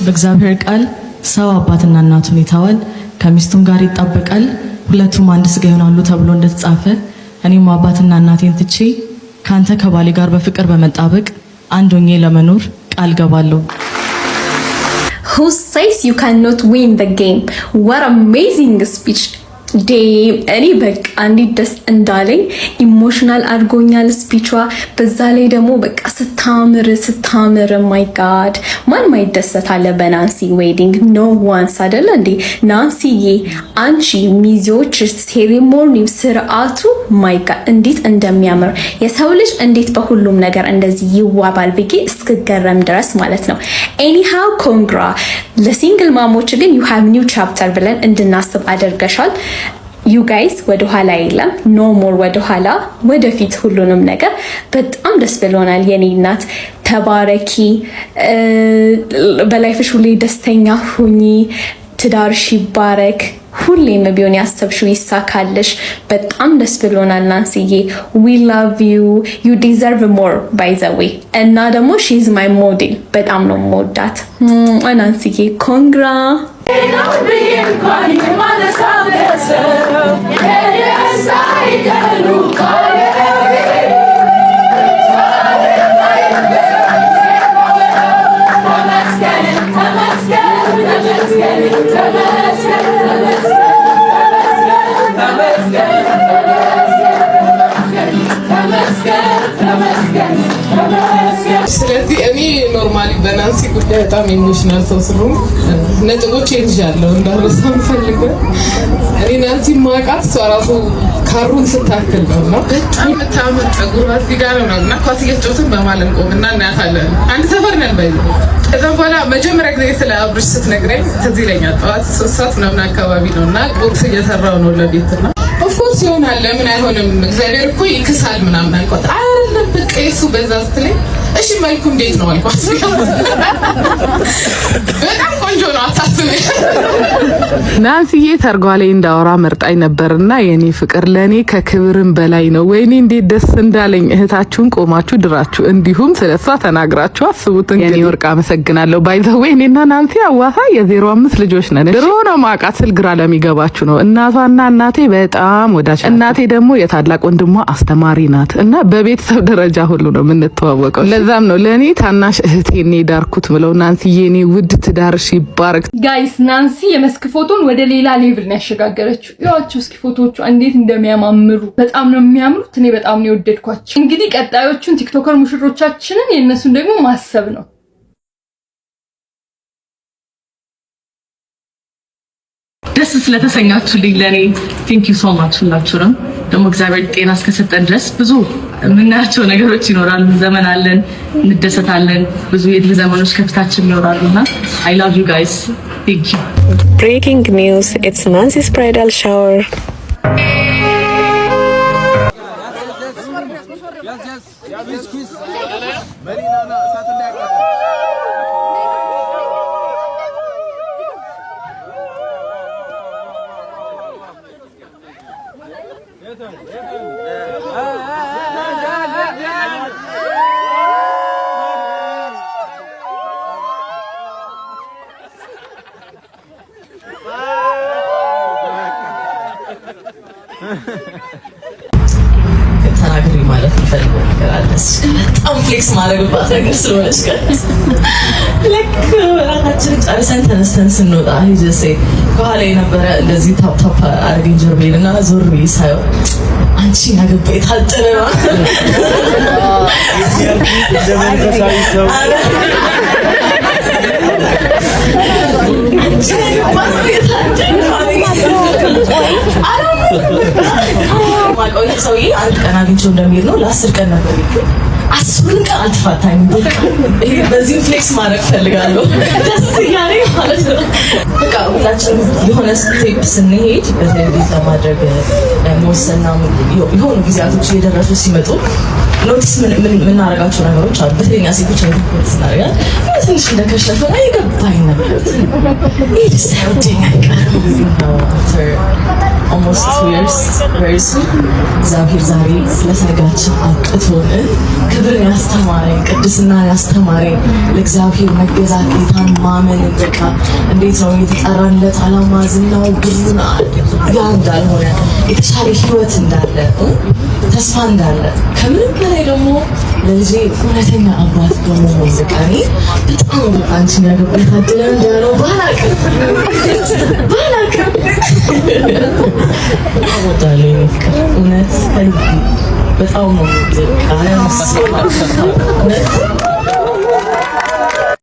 በእግዚአብሔር ቃል ሰው አባትና እናቱን ይተዋል፣ ከሚስቱም ጋር ይጣበቃል፣ ሁለቱም አንድ ስጋ ይሆናሉ ተብሎ እንደተጻፈ እኔም አባትና እናቴን ትቼ ካንተ ከባሌ ጋር በፍቅር በመጣበቅ አንድ ሆኜ ለመኖር ቃል ገባለሁ። Who says you cannot win the game? What amazing speech! Damn፣ እኔ በቃ እንዴት ደስ እንዳለኝ፣ emotional አድርጎኛል speech ዋ። በዛ ላይ ደግሞ በቃ ስታምር ስታምር፣ my God፣ ማን ማይደሰት አለ በናንሲ wedding? No ones አይደለ እንዴ? ናንሲዬ፣ አንቺ፣ ሚዜዎች፣ ceremony ው፣ ስርዓቱ፣ my God፣ እንዴት እንደሚያምር፣ የሰው ልጅ እንዴት በሁሉም ነገር እንደዚህ ይዋባል ብዬ እስክገረም ድረስ ማለት ነው። Anyhow, congra። ለ single mom ኦች ግን you have new chapter ብለን እንድናስብ አድርገሻል። You guys፣ ወደኋላ የለም፣ no more ወደኋላ፣ ወደፊት ሁሉንም ነገር። በጣም ደስ ብሎናል። የኔ እናት ተባረኪ፣ በ life ሽ ሁሌ ደስተኛ ሁኚ፣ ትዳርሽ ይባረክ፣ ሁሌም ቢሆን ያሰብሽው ይሳካልሽ። በጣም ደስ ብሎናል ናንስዬ፣ we love you, you deserve more, by the way። እና ደግሞ she's my model፣ በጣም ነው የምወዳት ናንስዬ። Congra። ስለዚህ እኔ normally በናንሲ ጉዳይ በጣም emotional ሰው ስለሆንኩ ነጥቦች ይዣለሁ፣ እንዳረሳ ፈልገው። እኔ ናንሲ ማውቃት እሷ ራሱ ካሩን ስታክል ነው እና በጣም የምታምር፣ ፀጉሯ እዚህ ጋር ነው እና ኳስ እየተጫወትን በመሀል እንቆምና እናያታለን። አንድ ሰፈር ነን ባይ። ከዛም በኋላ መጀመሪያ ጊዜ ስለ አብርሽ ስትነግረኝ ትዝ ይለኛል። ጠዋት 3 ሰዓት ምናምን አካባቢ ነው እና ቁርስ እየሰራው ነው ለቤት እና of course ይሆናል፣ ለምን አይሆንም፣ እግዚአብሔር እኮ ይክሳል ምናምን አልኳት። አይደለም በቃ የሱ በዛ ስትለኝ እሺ መልኩ እንዴት ነው አልኳት። በጣም ቆንጆ ነው፣ አታስቢ። ናንሲዬ ሰርጓ ላይ እንዳወራ መርጣኝ ነበርና የኔ ፍቅር ለኔ ከክብርም በላይ ነው። ወይኔ እንዴት ደስ እንዳለኝ፣ እህታችሁን ቆማችሁ ድራችሁ እንዲሁም ስለሷ ተናግራችሁ አስቡት። የኔ ወርቅ አመሰግናለሁ። By the way፣ እኔና ናንሲ አዋሳ የ05 ልጆች ነን። ድሮ ነው ማውቃት ስል ግራ ለሚገባችሁ ነው። እናቷና እናቴ በጣም ወዳጅ፣ እናቴ ደግሞ የታላቅ ወንድሟ አስተማሪ ናት እና በቤተሰብ ደረጃ ሁሉ ነው የምንተዋወቀው። ለዛም ነው ለእኔ ታናሽ እህቴ እኔ ዳርኩት ምለው። ናንሲዬ የኔ ውድ ትዳርሽ ይባረክ። Guys፣ ናንሲ የመስክ ፎቶን ወደ ሌላ level ነው ያሸጋገረችው። እዩዋቸው እስኪ ፎቶዎቹ እንዴት እንደሚያማምሩ፣ በጣም ነው የሚያምሩት። እኔ በጣም ነው የወደድኳቸው። እንግዲህ ቀጣዮቹን TikToker ሙሽሮቻችንን የእነሱን ደግሞ ማሰብ ነው። ደስ ስለተሰኛችሁልኝ ለእኔ thank you so much ሁላችሁንም። ደግሞ እግዚአብሔር ጤና እስከሰጠን ድረስ ብዙ የምናያቸው ነገሮች ይኖራሉ። ዘመን አለን፣ እንደሰታለን። ብዙ የድል ዘመኖች ከፊታችን ይኖራሉ እና I love you guys, thank you። Breaking news, it's Nancy's bridal shower. ተናግሬ ማለት የምፈልገው ነገር አለ። በጣም flex ማድረግባት ነገር ስለሆነች ቀን ልክ እራታችንን ጨርሰን ተነስተን ስንወጣ ጀሴ ከኋላ የነበረ እንደዚህ tap tap አድርገኝ ጀርቤን እና ዞር ብዬ ሳየው አንቺ ያገባ የታጠነ ነው። አንቺ ያገባ የታጠነ ነው። ማውቀው ይህ ሰውዬ አንድ ቀን አግኝቼው እንደሚሄድ ነው። ለ10 ቀን ነበር የሄድኩት። 10ሩን ቀን አልተፋታኝም። በቃ ይሄ በዚህም flex ማድረግ ፈልጋለሁ፣ ደስ እያለኝ ማለት ነው። በቃ ሁላችንም የሆነ step ስንሄድ፣ በተለይ ቤት ለማድረግ መወሰንና የሆኑ ጊዜያቶች እየደረሱ ሲመጡ notice የምናደርጋቸው ነገሮች አሉ። በተለይ እኛ ሴቶች notice እናደርጋለን። ትንሽ እንደከሸፈ አይገባኝ ነበር። ይህ ደስ አይወደኝ አይቀርም። After almost 2 years, very soon እግዚአብሔር ዛሬ ስለ ሰርጋችን አብቅቶን። ክብርን ያስተማረኝ፣ ቅድስናን ያስተማረኝ፣ ለእግዚአብሔር መገዛት፣ ጌታን ማመን፣ በቃ እንዴት ነው የተጠራንለት ዓላማ ዝናው ብሩን ያ እንዳልሆነ፣ የተሻለ ህይወት እንዳለ፣ ተስፋ እንዳለ፣ ከምንም በላይ ደግሞ ለልጄ እውነተኛ አባት በመሆን። በቃ እኔ በጣም በቃ አንቺን ያገባ የታደለ እንዳለው ባላቅም ባላቅም በጣም እወዳለሁ የኔ ፍቅር፣ እውነት ከልቤ በጣም ነው የምወድህ። በቃ እውነት።